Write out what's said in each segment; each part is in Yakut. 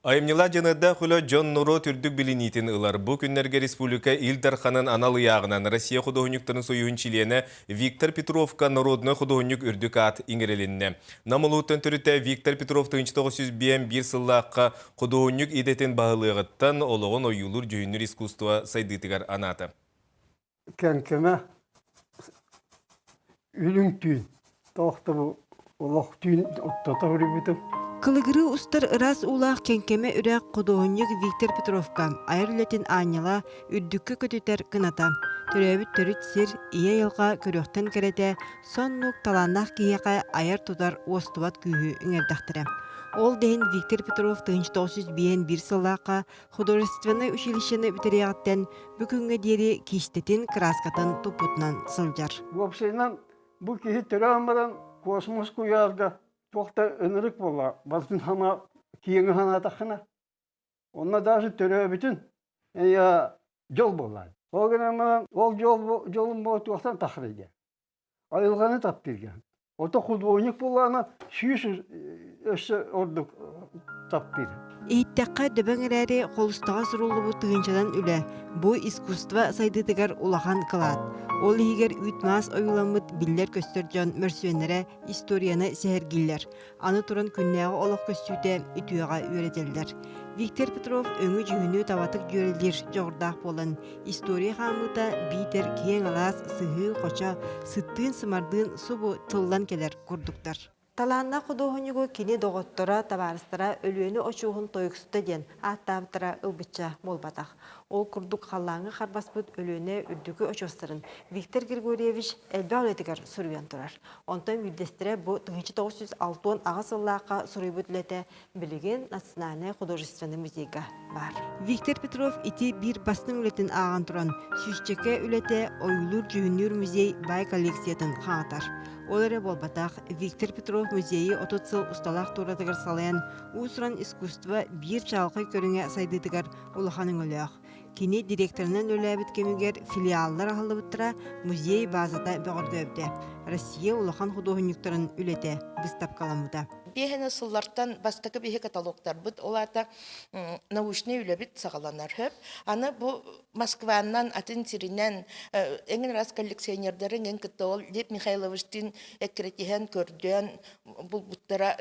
Айымньылаах дьаныардаах үлэ дьон-норуот үрдүк билиниитин ылар. Бу күннэргэ республика Ил Дарханын анал ыйааҕынан Россия худуоһунньуктарын союһун чилиэнэ Виктор Петровка народнай худуоһунньук үрдүк аат иҥэрилиннэ. Нам улууттан төрүтэ Виктор Петров 1905 сыллаахха худуоһунньук идэтин баһылыаҕыттан олоҕун ойуулуур-дьүһүннүүр искусство сайдыытыгар анаата. Кэҥкэмэ үрүҥ түүн туох да бу олох түүн ортото суруйбутум. Кылыгырыы устар ыраас уулаах Кэҥкэмэ үрэх худуоһунньук Виктор Петровка айар үлэтин аанньала, үрдүккэ көтүтэр кыната. Төрөөбүт төрүт сир, ийэ айылҕа көрүөхтэн кэрэтэ, соннук талааннаах киһиэхэ айар-тутар уостубат күүһү иҥэрдэхтэрэ. Ол да иһин Виктор Петров 1951 сыллаахха художественнай училищены бүтэриэҕиттэн бу күҥҥэ диэри киистэтин кырааскатын туппутунан сылдьар. Уопсайынан бу киһи төрөөн баран космос куйаарга туох да ынырык буолла барытын хама киэҥи санаатаххына онно даже төрөөбүтүн дьол буолла. Ол гынан баран ол дьол дьолун буола туохтан тахсар диэн. Айылҕаны таптыырга. Ото художник буоллаҕына сүүс өссө ордук таптыыр. Иһиттэххэ дөбөҥ эрээри холустаҕа суруллубут тыһыынчанан үлэ бу искусство сайдыытыгар улахан кылаат. Ол иһигэр үүт-маас ойууламмыт биллэр-көстөр дьон мөрсүөннэрэ историяны сэһэргииллэр. Аны туран күннээҕи олох көстүүтэ үтүөҕэ үөрэтэллэр. Виктор Петров өҥү-дьүһүнү табатык дьүөрэлиир дьоҕурдаах буолан, история хаамыыта биитэр киэҥ алаас, сыһыы, хочо, сыттыын-сымардыын субу тыллан кэлэр курдуктар. Талааннаах худуоһунньугу кини доҕотторо, табаарыстара Өлүөнэ очуоһун тойуксута диэн ааттаабыттара ылбычча буолбатах. Ол курдук халлааҥҥа харбаспыт Өлүөнэ үрдүкү очуостарын Виктор Григорьевич элбэх үлэтигэр суруйан турар. Онтон биирдэстэрэ бу 1968 сыллаахха суруйбут үлэтэ билигин Национальнай художественнай музейга баар. Виктор Петров ити биир бастыҥ үлэтин ааҕан туран, сүүсчэкэ үлэтэ ойуулуур-дьүһүннүүр музей баай коллекциятын хаҥатар. Ол эрэ буолбатах, Виктор Петров музейы 30 сыл усталаах туоратыгар салайан, уус-уран искусство биир чаҕылхай көрүҥэ сайдыытыгар улахан өҥөлөөх. Кини директорынан үлэлээбит кэмигэр филиаллар аһыллыбыттара, музей базата бөҕөргөөбүтэ. Россия улахан худуоһунньуктарын үлэтэ быыстапкаламмыта. Биэһэнэ сыллартан бастакы биһи каталогтарбыт, ол аата научнай үлэбит саҕаланар хөп. Аны бу Москваннан, атын сиринэн эҥин раз коллекционердары эҥин кытта ол Лев Михайловичтыын эккирэтиһэн, көрдөөн булбуттара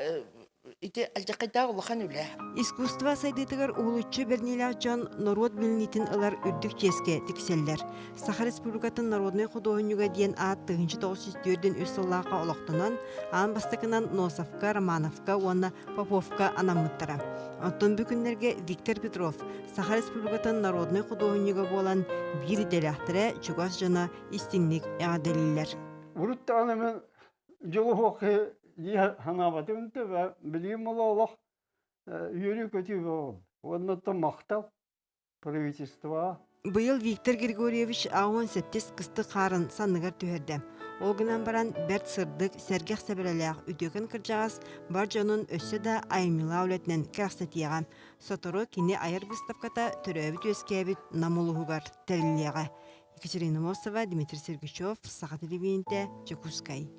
ити алдьархайдаах улахан үлэ. Искусство сайдыытыгар уһулуччу бэриниилээх дьон норуот билиниитин ылар үрдүк чиэскэ тиксэллэр. Саха Республикатын народнай худуоһунньуга диэн аат 1943 сыллаахха олохтонон, аан бастакынан Носовка, Романовка уонна Поповка анаммыттара. Оттон бу күннэргэ Виктор Петров Саха Республикатын народнай худуоһунньуга буолан биир идэлээхтэрэ чугас дьоно истиҥник эҕэрдэлииллэр. Урут даҕаны мин дьолуһуох дии санаабатым да билигин була олох үөрүү-көтүү буолла. Уонна оттон махтал правительствоҕа. Быйыл Виктор Григорьевич А17 кыстык хаарын санныгар түһэрдэ. Ол гынан баран бэрт сырдык, сэргэх сэбэрэлээх үтүөкэн кырдьаҕас бар дьонун өссө да айымньылаах үлэтинэн кэрэхсэтиэҕэ. Сотору кини айар быыстапката төрөөбүт-үөскээбит Нам улууһугар тэриллиэҕэ. Екатерина Мосова, Дмитрий Сергучев, Саха телевидениетэ, Дьокуускай.